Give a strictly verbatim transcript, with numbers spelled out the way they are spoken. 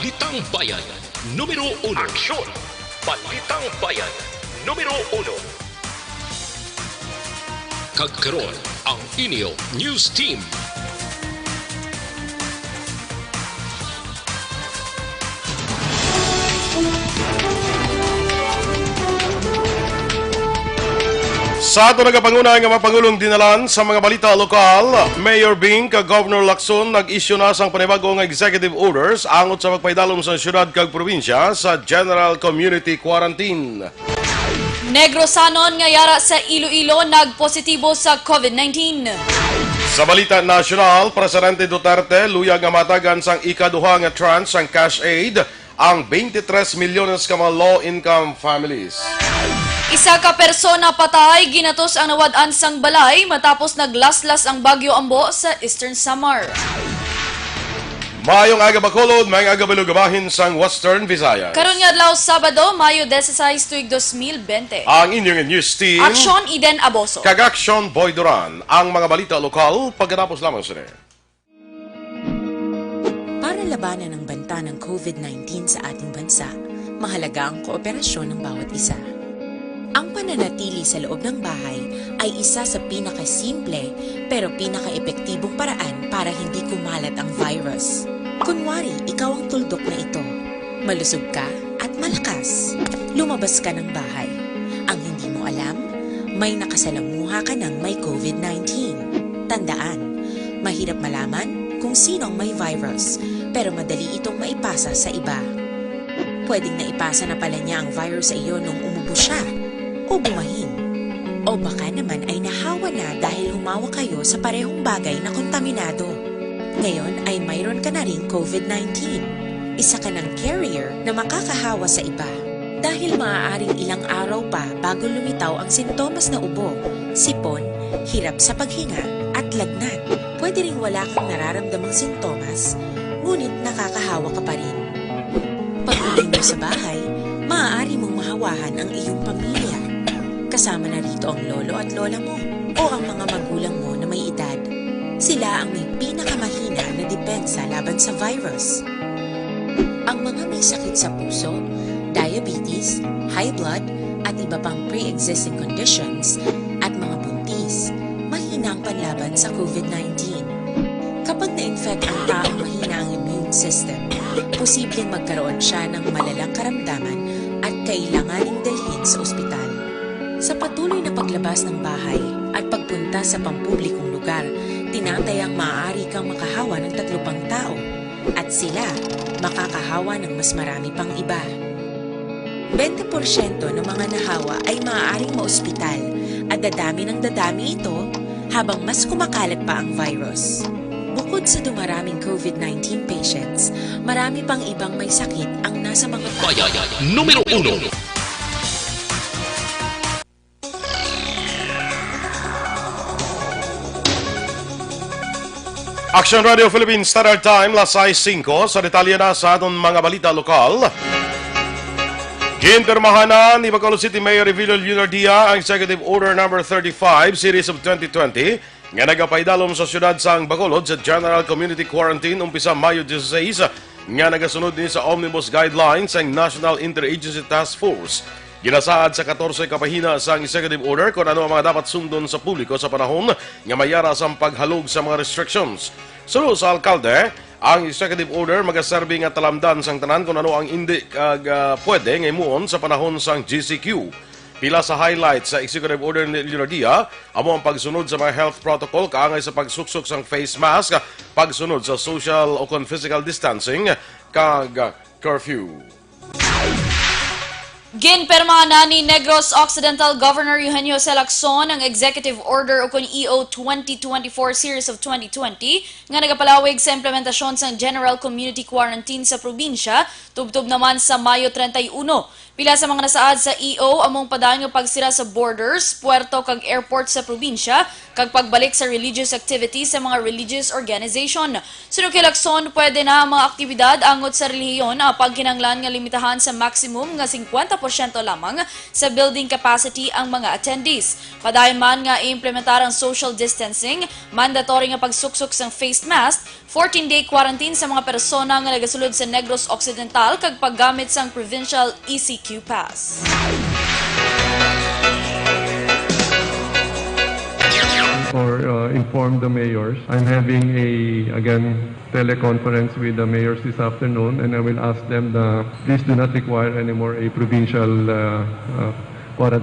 Balitang Bayan, numero uno. Aksyon! Balitang Bayan, numero uno. Kag karon, ang inyo news team. Sa ato nagapanguna nga mga pangulong dinalan sa mga balita lokal, Mayor Bing kag Governor Lacson nag-isyu na sang panibag-o nga executive orders angot sa pagpaidalom sa syudad kag probinsya sa general community quarantine. Negrosanon nga yara sa Iloilo nagpositibo sa COVID nineteen. Sa balita nasyonal, Presidente Duterte luyag nga matagan sang ikaduha nga tranche sang cash aid ang twenty-three milyones ka mga low-income families. Isa ka persona patay, ginatos ang nawad-an sang balay matapos naglaslas ang Bagyo Ambo sa Eastern Samar. Maayong aga, Bacolod, maayong aga, Balugabahin sang Western Visayas. Karon nga adlaw, Sabado, Mayo dieciséis, tuig dos mil bente. Ang inyong news team, Aksyon, Eden Aboso. Kag Aksyon, Boy Duran. Ang mga balita lokal, pagkatapos lamang sini. Para labanan ang banta ng COVID nineteen sa ating bansa, mahalaga ang kooperasyon ng bawat isa. Ang pananatili sa loob ng bahay ay isa sa pinakasimple pero pinakaepektibong paraan para hindi kumalat ang virus. Kunwari, ikaw ang tuldok na ito. Malusog ka at malakas. Lumabas ka ng bahay. Ang hindi mo alam, may nakasalamuha ka ng may COVID nineteen. Tandaan, mahirap malaman kung sino ang may virus, pero madali itong maipasa sa iba. Pwedeng naipasa na pala niya ang virus sa iyo nung umubo siya o bumahin. O baka naman ay nahawa na dahil humawa kayo sa parehong bagay na kontaminado. Ngayon ay mayroon ka na ring COVID nineteen. Isa ka ng carrier na makakahawa sa iba. Dahil maaaring ilang araw pa bago lumitaw ang sintomas na ubo, sipon, hirap sa paghinga, at lagnat. Pwede ring wala kang nararamdamang sintomas, ngunit nakakahawa ka pa rin. Pag-uwi mo sa bahay, maaari mong mahawahan ang iyong pamilya. Kasama na rito ang lolo at lola mo o ang mga magulang mo na may edad. Sila ang may pinakamahina na depensa laban sa virus. Ang mga may sakit sa puso, diabetes, high blood, at iba pang pre-existing conditions, at mga buntis, mahina ang panlaban sa COVID nineteen. Kapag na-infect ang taong mahina ang immune system, posibleng magkaroon siya ng malalang karamdaman at kailanganing dalhin sa ospital. Sa patuloy na paglabas ng bahay at pagpunta sa pampublikong lugar, tinatayang maaari kang makahawa ng tatlo pang tao at sila makakahawa ng mas marami pang iba. Bente porsyento ng mga nahawa ay maaaring maospital at dadami ng dadami ito habang mas kumakalat pa ang virus. Bukod sa dumaraming COVID nineteen patients, marami pang ibang may sakit ang nasa mga Bayan, numero uno. Action Radio Philippines Standard Time, las sais singko. Sa detalye na sa aton mga balita lokal. Ginpirmahan na ni Bacolod City Mayor Revilio Leonardia ang Executive Order Number thirty-five, Series of twenty twenty, nga nagapaidalom sa siyudad sang Bacolod sa General Community Quarantine umpisa Mayo dieciséis, nga nagasunod ni sa Omnibus Guidelines sang National Interagency Task Force. Ginasaad sa katorse ka pahina sang executive order kon ano ang mga dapat sundon sa publiko sa panahon nga may ara sang paghalog sa mga restrictions. Suno sa alkalde, ang executive order magaserbi nga talamdan sang tanan kon ano ang indi kag, ah, pwede nga himuon sa panahon sang G C Q. Pila sa highlights sa executive order ni Leonardia amo ang pagsunod sa mga health protocol kaangay sa pagsuksok sang face mask, pagsunod sa social o kon physical distancing, kag curfew. Ginpirmahan na ni Negros Occidental Governor Eugenio Jose Lacson ang Executive Order ukon E O twenty twenty-four Series of twenty twenty nga nagapalawig sa implementasyon sang General Community Quarantine sa probinsya, tubtob naman sa Mayo treinta y uno. Pila sa mga nasaad sa E O among padayon nga pagsira sa borders, puerto kag airport sa probinsya, kag pagbalik sa religious activities sa mga religious organization. Suno kay Lacson, pwede na ang mga aktibidad angot sa relihiyon, ang pagkinahanglan nga limitahan sa maximum nga singkwenta porsyento lamang sa building capacity ang mga attendees. Padayon man nga i-implementar ang social distancing, mandatory nga pagsuksok sang face mask, fourteen-day quarantine sa mga persona nga nagasulod sa Negros Occidental kag paggamit sang provincial E C Q pass. Or uh, inform the mayors. I'm having a, again, teleconference with the mayors this afternoon, and I will ask them na please do not require anymore a provincial uh, uh, quarantine.